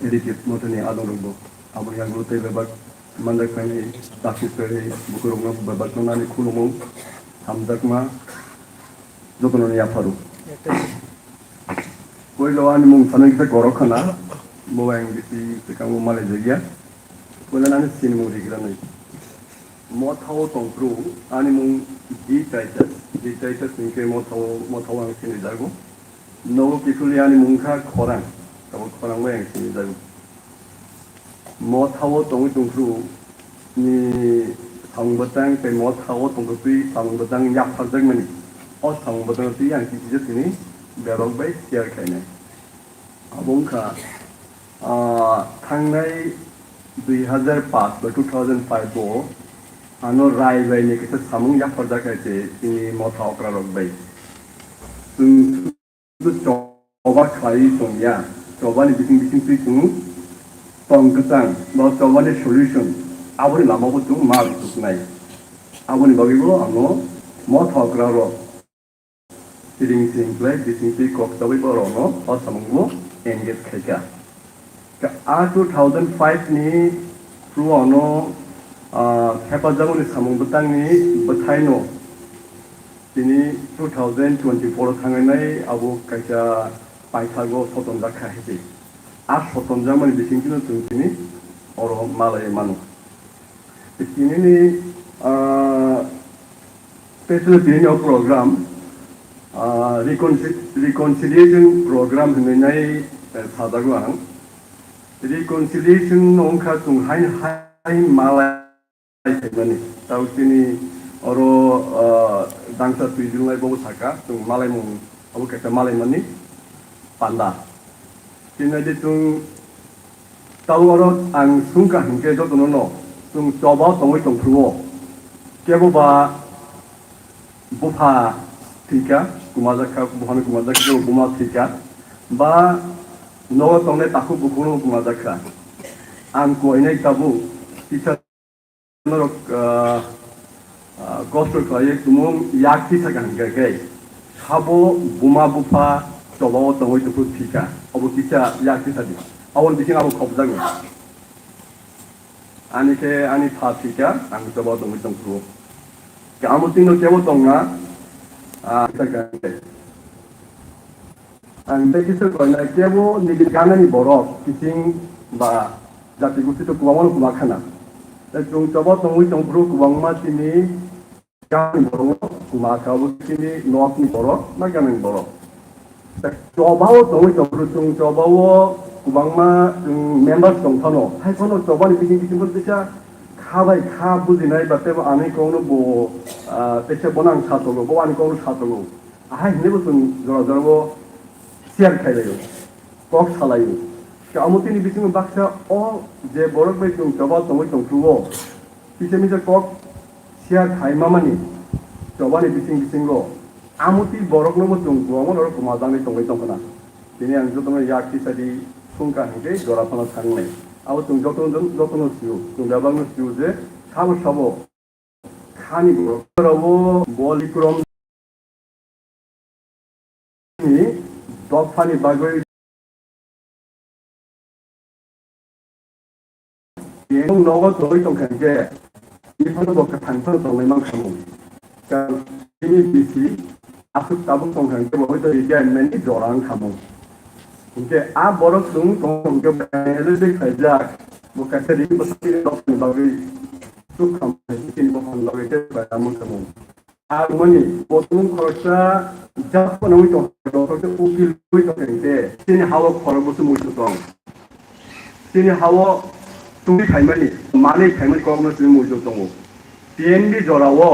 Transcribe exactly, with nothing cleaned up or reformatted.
Rikit motoni adongrokbo aboni yagulo tei bebak manjak phaini takhuk tei bukurokno bebakno nani khulumung hamjakma jotono yapharo. Koilo ani mung sanai kisa gorok khana, bo ang bisi sekango malai jagya. Koilo nani sinimung rikira nai. Mothao tongphru ani mung G Titus, G Titus hinkhe mothao, mothao ang sinijago. Nogo kiphilwi ani mung kha Khorang, abo Khorang bai ang sinijago. Mothao tongwi tongphru ni samung bwtang tei mothao tongphru twi samung bwtang yapharjakmani. O samung bwtang twi ang kisa tini bebak bai share khainai. Abo wngkha, ah, thangnai dui hazar paanch ba two thousand five o ano Rai bai ni kisa samung yapharjak hai se tini motha okra rok bai. Chwng choba khlaiwi tongya, chobani bising bising twi chwng tong kwchang ba chobani solution aboni lama bo chwng ma rwchuknai. Aboni bagwi bo ano motha okra rok siring siring khlai bising twi kok chawi borokno o samungo engage khaikha. Ka-, a two thousand five ni phuru ano, ah, hepajagoni samung bwtangni bwthaino tini two thousand twenty-four o thangnai abo kaisa paithago sotonjak kha hai se. A sotonjakmani bisingtwino chwng tini oro malai mano. Tinini, ah, special tinini o program, ah, reconci-, reconciliation program hinwi nai, eh, sajago ang. Reconciliation wngkha chwng hain, hain malai phaimani. Tao chini oro, ah, dangsa twijlnai bobo saka, chwng malaimung abo kaisa malaimani panda. Chini di chwng Tao oro ang sungkha hinkhe jotono no chwng choba tongwi tongphuru-o. Kebo ba bupha thwikha, kumajakha, buphano kumajakha, kebo buma thwikha, ba nogo tongnai takhuk bukhukno kumajakha. Ang koinai tabuk kisa norok, ah, ah, kosto khlaiwi tumung yak tisa kaham khe, khe sabo buma bupha chobao tongwi tongphuru thika, obo kisa yak tisa di. Aboni bising abo khopjago. Ani khe ani pha thika, ang chobao tongwi tongphuru. Khe amo tino kebo tongna, ah, tisa kaham khe. Ang tei kisa koina kebo nini ganani borok kiching ba jati gusti to kwbangma no kwma khana. Tei chwng choba tongwi tongphuru kwbangma chini ganani borok no kwma kha, obo chini nok ni borok ba ganani borok. Tei choba o tongwi tongphuru chwng choba o kwbangma chwng members tong phano, hai phano choba ni bising bising phano teisa kha bai kha bujinai ba tebo ani kok no bo, ah, teisa bono ang sa tongo, bo ani kok no sa tongo. Ahai hinwi bo chwng jora jora bo share khlai laio, kok sa laio. Khe amo tini bisingo baksa o je borok bai chwng choba tongwi tongphuru-o, kisa misa kok share khai mamani chobani bising bisingo amo twi borokno bo chwng kwbangma norok kwma jangwi tongwi tongkhna. Tini ang jotono yak kisa di sungkha hinkhe jora phano thangnai. Abo chwng jotono, jotono sio, chwng bebakno sio je sabo sabo Khani borok rabo bol ikrom ni dophani bagwi nogo tongwi tongkha hinkhe, iphano bo kwthang phano tongwi mankha mung. Karon bini bisi aswk tabuk tongkha hinkhe bo hoito retirement ni jora wngkha mung. Hinkhe a borok chwng tong hinkhe L S D khaijak, bo kaisa ring bwsakni dophani bagwi chukha mung, chini dophani bagwi tei khlai tamo tamo. Armani bo chwng khoroksa jat phano wngwi tong, khoroksa ukil wngwi tong hinkhe chini ha-o khorok bwswk muitu tong. Chini ha-o twi phaimani, manwi phaimani kokno chini muitu tongo. T N B jora-o